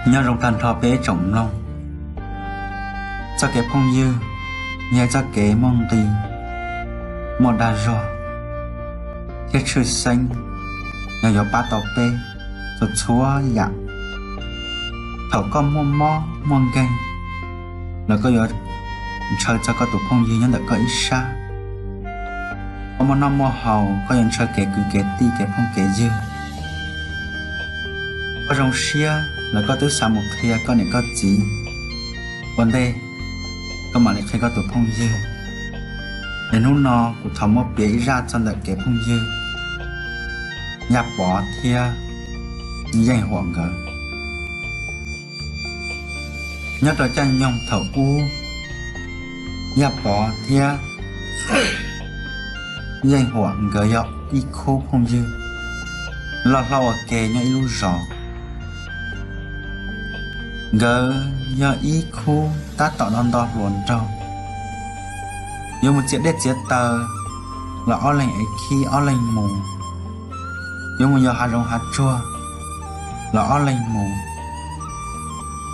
Nyob zoo tag nrho peb tsoom mloog. Txoj kev phooj ywg yog txoj kev muaj nqi, muaj dag zog thiab tshwj xeeb, yog yuav pab tau peb txhua txhua yam. Thaum koj muaj mob muaj nkeeg los koj yuav ntshaw txog koj tus phooj ywg nyob ntawm koj ib sab. Koj muaj noj muaj haus koj yuav ntshaw kev kwv kev tij kev phooj kev ywg. Koj zoo siab los koj twb xav mus qhia koj niam koj txiv ua ntej koj mam li qhia koj tus phooj ywg. Es hnub no kuv thov muab piav ib zaj txog ntawm kev phooj ywg Yaj Pov thiab Yeej Huam nkawd. Nyob rau caij nyoog thaum ub, Yaj Pov thiab Yeej Huam nkawd yog ib khub phooj ywg loj hlob ua ke nyob ib lub zos. Nkawd yog ib khub tab tom nto nto hluas nraug, yuav mus txiav dej txiav taws los ob leeg ev khib ob leeg mus, yuav mus yos hav zoov hav tsuag los ob leeg mus.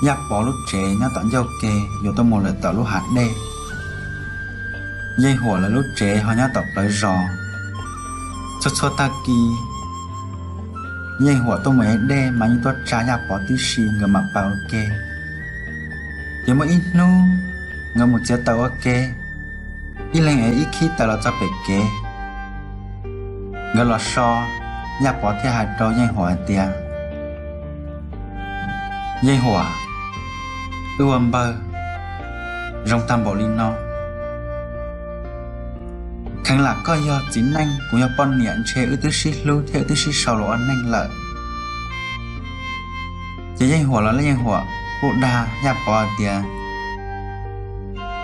Yaj Pov lub tsev nyob tom ncauj ke yuav tuaj mus lawm tom lub hav dej. Yeej Huam lawv lub tsev ho nyob tom plawv zos. Txhua txhua tag kis Yeej Huam tuaj mus ev dej mas yeej tuaj tsa Yaj Pov tib si nkawd mam pais ua ke. Ces muaj ib hnub nkawd mus txiav taws ua ke, ib leeg ev ib khib taws los txog pem kev, nkawd los so, Yaj Pov thiaj hais rau Yeej Huam hais tias, Yeej Huam, wb ua npawg zoo tag npaum li no, kheev lam koj yog txiv neej kuv yog poj niam ntshe wb twb sib hlub thiab wb twb sib sau los ua neej lawm. Ces Yeej Huam los Yeej Huam kuj dag Yaj Pov hais tias,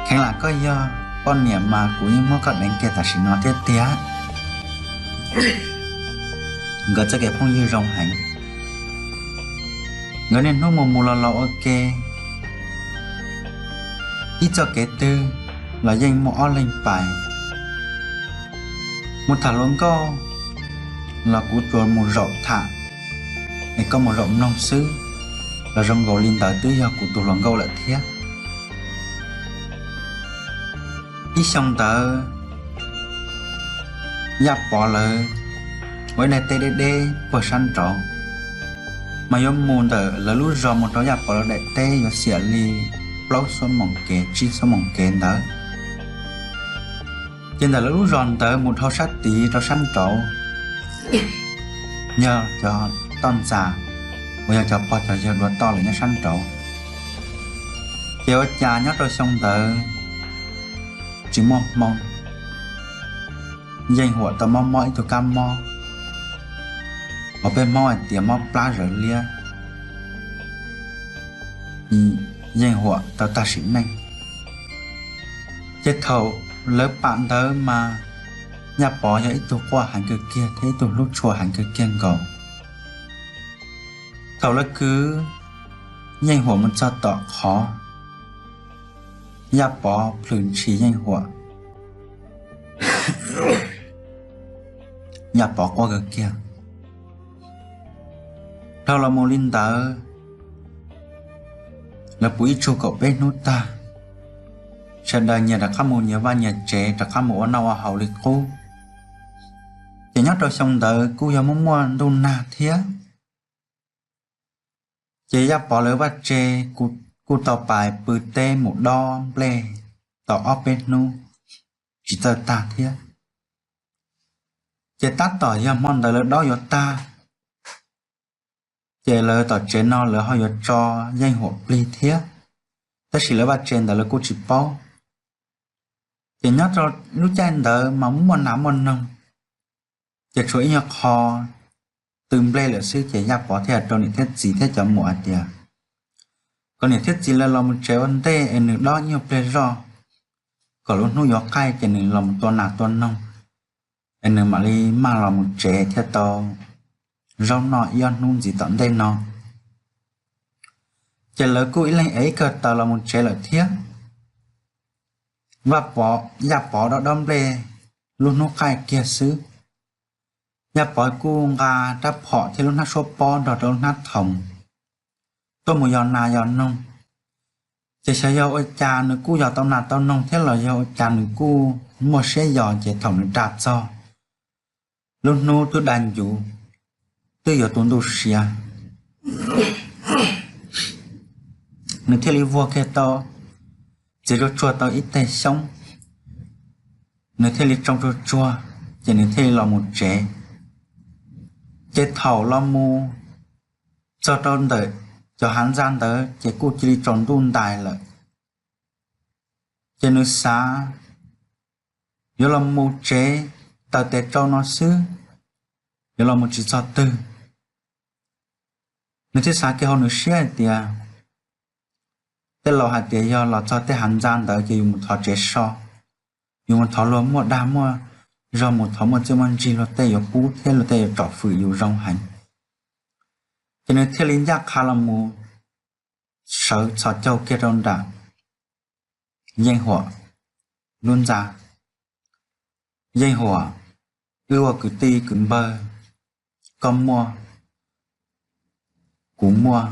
kheev lam koj yog poj niam mas kuv yeej muab koj deev kiag tam sim no thiab tiag. Nkawd txoj kev phooj ywg zoo heev. Nkawd niaj hnub mus mus los los ua ke, ib txoj kev twg los yeej muaj ob leeg pais. Mus tham hluas nkauj los kuv tsuas mus zaum tham es koj mus zaum mloog xwb, los zoo nkaus li ntawd twb yog kuv tus hluas nkauj lawm thiab. Ib xyoo ntawd Yaj Pov lawv ua ib daim teb deb deb puag sab nraud, mas yuav mus ntawm lawv lub zos mus rau Yaj Pov lawv daim teb yuav xiam li plaub xuab moos kev tsib xuab moos kev ntawd. Ces ntawm lawv lub zos ntawd mus dhau sab tid rau sab nraud yog cov toj ntxas uas yog cov pog cov yawg dua toj lawm nyob sab nraud. Ces ua cas nyob rau xyoo ntawd tsis muaj hmoo, Yeej Huam tau mob mob ib tug kab mob uas peb Hmoob hais tias mob plab zawv liab, Yeej Huam tau tag sim neej. Ces thaum lawv pam ntawd mas Yaj Pov yog ib tug quaj heev kawg kiag thiab ib tug hlub tshua heev kawg kiag nkaus. Thaum lawv kwv Yeej Huam mus txog tom qhov, Yaj Pov plhws ntshis Yeej Huam, Yaj Pov quaj kawg kiag. Dhau los mus li ntawd, lawv puv ib tsug kaum peb hnub tag, sawv daws nyias rov qab mus nyias vaj nyias tsev rov qab mus ua noj ua haus li qub. Ces nyob rau xyoo ntawd kuj yog muaj muaj ntuj nag thiab. Ces Yaj Pov lawv vaj tse kuj tau pais pw teb mus dob nplej tau ob peb hnub tsis txawj tag thiab. Ces tab tom yog hmo ntawd lawv dob yuav tag, ces lawv tom tsev no lawv ho yuav tso Yeej Huam plig thiab, tab sis lawv vaj tse ntawd lawv kuj tsis paub. Ces nyob rau lub caij ntawd mas muaj nas muaj noog, ces tshuav ib nyuag qho tw nplej lawm xwb, ces Yaj Pov thiaj rau niam thiab txiv thiab cov muam hais tias, kom niam thiab txiv lawv los mus tsev ua ntej es nws dob ib nyuag pliag zoj, kom lub hnub yuav qaij ces nws los mus tua nas tua noog, es nws mam li maj los mus tsev thiaj tau zaub noj ib ob hnub ntxiv tom ntej no. Ces lawv kuj ib leeg ev ib kawm taws los mus tsev lawm thiab. Vaj Pov, Yaj Pov dob dob nplej lub hnub qaij kiag xwb, Yaj Pov kuj nqa rab phom thiab lub hnab suab pob nrog rau lub hnab thoom, tuaj mus yos nas yos noog. Ces xyov yog ua cas nws kuj yos tau nas tau noog thiab los yog ua cas nws kuj muaj siab yos, ces thaum nws ras txog lub hnub twb dag ncuv, twb yuav tu ntuj siav, nws thiaj li vuag kiag tau, txiav tsuag tsuag tau ib teg xyoob, nws thiaj li tsoo tsuag tsuag, ces nws thiaj li los mus tsev. Ces thaum los mus txog rau ntawm cov hav ntxa ntawd ces kuj cia li tsaus ntuj ntais lawm. Ces nws xav yuav los mus tsev, taws tes tsau no xwb, yuav los mus tsis txog twg. Nws thiaj xav kiag hauv nws siab hais tias, tej laus hais tias yog los txog tej hav ntxa ntawd ces yus mus thov tsev so, yus mus thov luag muaj dag muaj zog, mus thov muaj txiaj muaj ntsig, luag tej yuav pub thiab luag tej yuav tsom fwm yus zoo heev. Ces nws thiaj li ncaj qha los mus sawv txhos caug kiag rau nram Yeej Huam lub ntxa. Yeej Huam, wb ua kwv tij kwv npawg, koj muaj kuv muaj,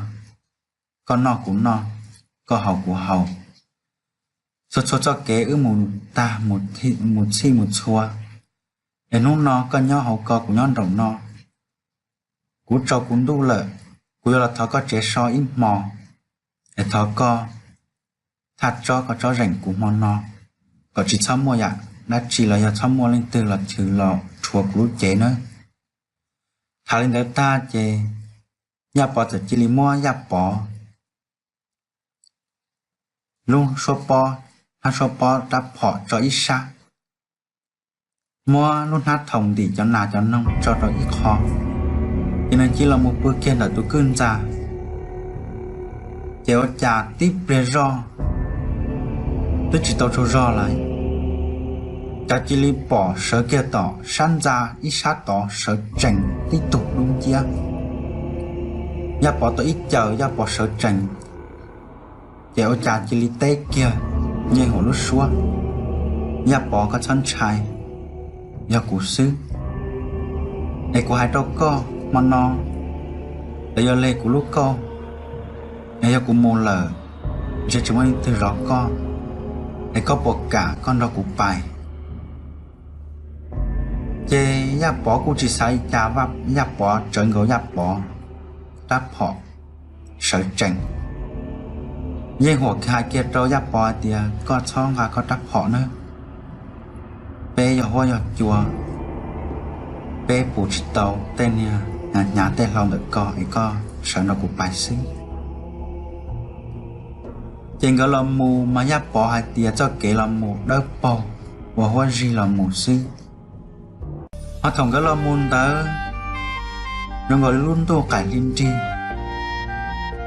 koj noj kuv noj, koj haus kuv haus, txhua txhua txoj kev wb mus tag mus txhij mus txhua, es hnub no koj nyob hauv ko kuv nyob nraum no, kuv tsaus kuv ntuj lawm, kuv yuav los thov koj tsev so ib hmo, es thov koj thaj tsob koj tsob zeem kuv hmo no, kom tsis txhob muaj yam dab tsi los yog txhob muaj leej twg los chwv los rhuav kuv lub cev nawb. Tham li ntawd tag ces Yaj Pov txawm cia li muab Yaj Pov lub suab pob, hnab suab pob rab phom tso ib sab, muab lub hnab thoom ntim cov nas cov noog tso rau ib qho, ces nws cia li los mus pw kiag ntawm tus kwj ntxa. Ces ua cas tib pliag zoj twb tsis tau tsaug zog lawm, cas cia li pom sawv kiag tom sab ntxa ib sab tod sawv tsees tib tug dub nciab. Yaj Pov tau ib caws Yaj Pov sawv tsees, ces ua cas cia li teb kiag Yeej Huam lub suab, Yaj Pov koj txhob ntshai, yog kuv xwb. Es kuv hais rau koj hmo no, lawv yuav leg kuv lub kauj, es yog kuv mus lawm, ntshe tsis muaj leej twg zov koj, es koj puas kam koj nrog kuv pais? Ces Yaj Pov kuj tsis xav li cas, Yaj Pov tsawv nkaus Yaj Pov rab phom sawv tsees. Yeej Huam hais kiag rau Yaj Pov hais tias, koj txhob nqa koj rab phom nawb, peb yog huab yog cua, peb pus tsis tau tej niag hnyav tej hlau ntawm koj, es koj sawv nrog kuv pais xwb. Ces nkawd los mus mas Yaj Pov hais tias txoj kev los mus dawb paug, ua huab zig los mus xwb. Ho thaum nkawd los mus ntawd, zoo nkaus li lub ntuj qaim hli nrig,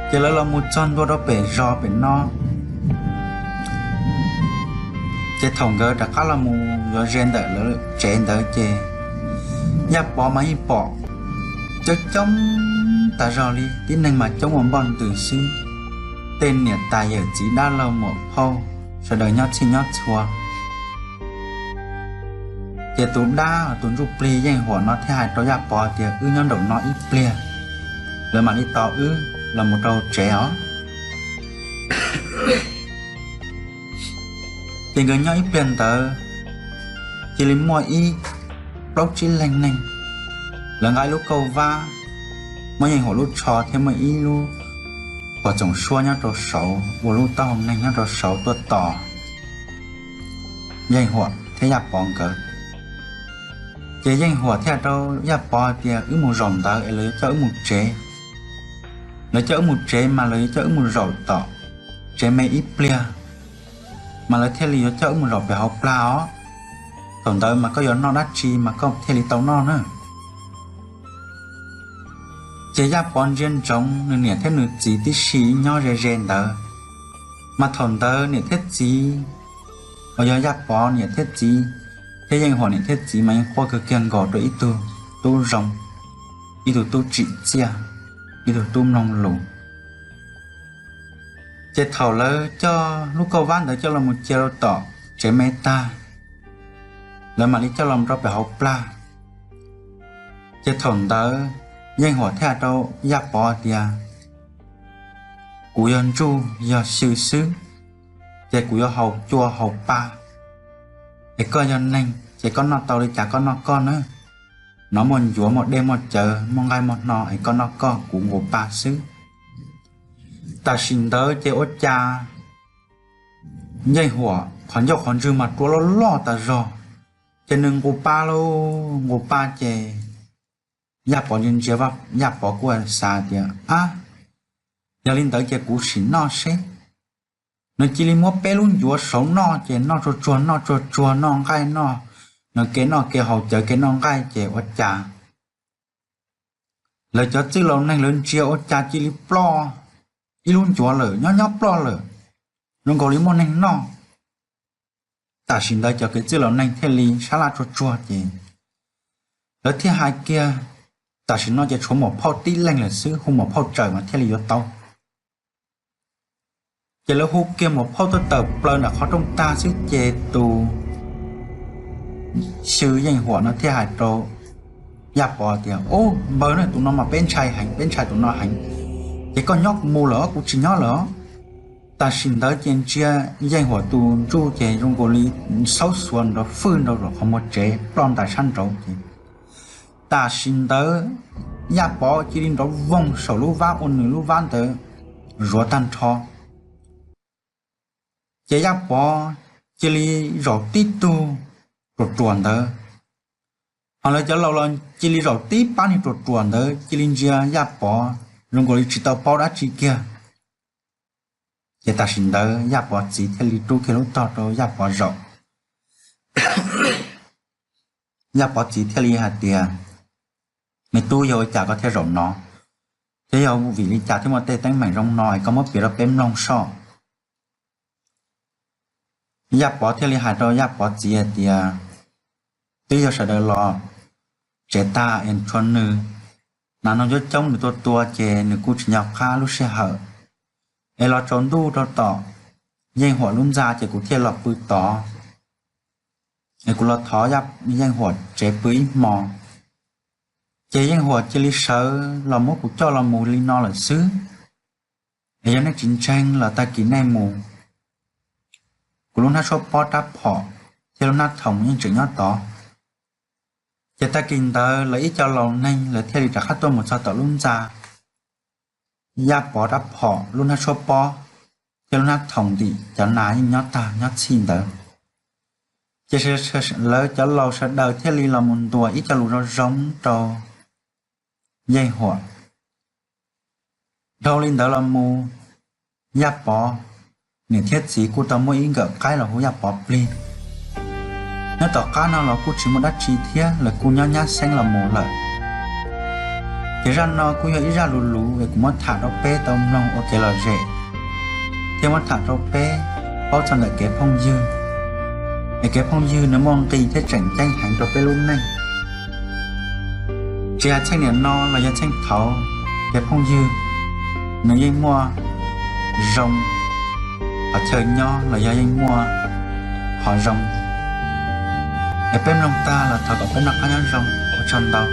ces lawv los mus txog ntua rau pem zos pem no. Ces thaum nkawd rov qab los mus yuav ze ntawm lawv tsev ntawd ces Yaj Pov mas yeej pom coob coob tas zog li, tib neeg mas coob ua npoj ntws xwb. Tej niam tais yawm txiv dab laug muam phauj sawv daws nyob txhij nyob txhua. Ces tus dab tus ntsuj plig Yeej Huam no thiaj hais rau Yaj Pov tias, wb nyob nraum no ib pliag, lawv mam li tos wb los mus rau tsev os. Ces nkawd nyob ib pliag ntawd, cia li muaj ib plaub tsib leeg neeg, lawv nqa ib lub kauj vab, muaj Yeej Huam lub tsho thiab muaj ib lub pos txoom suab nyob rau saud, ua lub taub hau neeg nyob rau saud tuaj tos Yeej Huam thiab Yaj Pov nkawd. Ces Yeej Huam thiaj rau Yaj Pov hais tias, wb mus zaum ntawd es lawv yuav coj wb mus tsev. Lawv coj wb mus tsev mas lawv yuav coj wb mus zaum tom tsev me ib pliag, mas lawv thiaj li yuav coj wb mus zaum pem hauv plag os. Thaum ntawd mas koj yuav noj dab tsi mas koj thiaj li tau noj na. Ces Yaj Pov ntsia ntsoov nws niam thiab nws txiv tib si nyob ze ze ntawd, mas thaum ntawd niam thiab txiv, uas yog Yaj Pov niam thiab txiv, thiab Yeej Huam niam thiab txiv mas yeej quaj kawg kiag nkaus rau ib tug tub zoo, ib tug tub tsim txiaj, ib tug tub mloog lus. Ces thaum lawv coj lub kauj vab ntawd coj los mus cia rau tom tsev me tag, lawv mam li coj los rau pem hauv plag. Ces thaum ntawd Yeej Huam thiaj hais rau Yaj Pov tias, Kuv yog ntsuj yog xyw xwb, ces kuv yuav haus cua haus pa, es koj yog neeg ces koj noj tau li cas koj noj koj nawb. Nov muaj ncuav muaj dej muaj cawv muaj nqaij muaj hno es koj noj koj, kuv nqus pa xwb. Tam sim ntawd ces ua cas Yeej Huam qhov ncauj qhov ntswg mas rua loj loj tas zog, ces nws nqus pa lauj, nqus pa ces Yaj Pov ntsia ntsia, Yaj Pov kuj xav tias, ab, yog li ntawd ces kuv sim noj seb. Nws cia li muab peb lub ncuav saud noj ces noj tsuag tsuag noj tsuag tsuag noj nqaij noj, nws kev noj kev haus cawv kev noj nqaij ces ua cas lawv cov txwj laus neeg lawv ntsia ua cas cia li ploj ib lub ncuav lawm, nyob nyob ploj lawm, zoo nkaus li muaj neeg noj. Tam sim ntawd cov kev txwj laus neeg thiaj li sab laj tsuag tsuag ces lawv thiaj hais kiag, tam sim no ces tshuav muam phauj tib leeg lawm xwb, hu muam phauj tsawm mas thiaj li yuav tau. Ces lawv hu kiag muam phauj tuaj tawm plaws nram qhov rooj tag xwb ces tus xyw Yeej Huam no thiaj hais rau Yaj Pov tias, ub, npawg na, tus no mas peb ntshai heev, peb ntshai tus no heev, ces koj nyob mus lawm os, kuv tsis nyob lawm os. Tam sim ntawd ces ntsia Yeej Huam tus ntsuj ces zoo nkaus li xaub xuav nrov fwj nrau qhov muag tsev ploj ntais sab nraud ces tam sim ntawd Yaj Pov cia li nrov voog saum lub vab ua nws lub vab ntawd zuav tag nrho. Ces Yaj Pov cia li zaum tib tug ruam ruam ntawd, ho lawv cov laus los cia li zaum tib pab niag ruam ruam ntawd cia li ntsia Yaj Pov zoo nkaus li tsis tau paub dab tsi kiag. Ces tam sim ntawd Yaj Pov txiv thiaj li rub kiag lub tog rau Yaj Pov zaum. Yaj Pov txiv thiaj li hais tias, me tub, yog ua cas koj thiaj zaum no? Thiab yog vim li cas thiaj muaj tej teeb meem zoo no es koj muab piav rau peb mloog soj. Yaj Pov thiaj li hais rau Yaj Pov txiv hais tias, twb yog sawv daws los tsev tag es tshuav nws, nas noog coob coob nws tuaj tua ces nws kuj tsis nco qab lub sij hawm, es los tsaus ntuj rau tom Yeej Huam lub ntxa ces kuv thiaj los pw tod, es kuv los thov Yeej Huam tsev pw ib hmo, ces Yeej Huam cia li sawv los muab kuv coj los mus li no lawm xwb. Es yog nej tsis ntseeg los tag kis nej mus, kuv lub hnab suab pob rab phom thiab lub hnab thoom yeej tseem nyob tod. Ces tag kis ntawd lawv ib co laus neeg lawv thiaj li rov qab tuaj mus txog tom lub ntxa. Yaj Pov rab phom, lub hnab suab pob thiab lub hnab thoom ntim cov nas yeej nyob tag nyob txhij ntawd. Ces lawv cov laus sawv daws thiaj li los mus ntuas ib co lus zoo zoo rau Yeej Huam. Dhau li ntawd los mus, Yaj Pov niam thiab txiv kuj tau muaj ib nkawm qaib los hu Yaj Pov plig. Nyob tom qab no los kuj tsis muaj dab tsi thiab, lawv kuj nyob nyab xeeb los mus lawm. Ces zaj no kuj yog ib zaj luv luv es kuv muab tham rau peb tau mloog ua kev lom zem, thiab muab tham rau peb paub txog ntawm kev phooj ywg, es kev phooj ywg nws muaj nqis thiab tseem ceeb heev rau peb lub neej. Tsis hais txheej niam no los yog txheej thaud, kev phooj ywg nws yeej muaj zoo qhov chaw nyob los yog yeej muaj qhov zoo. Es peb mloog tag los thov kom peb noj qab nyob zoo, ua tsaug ntau.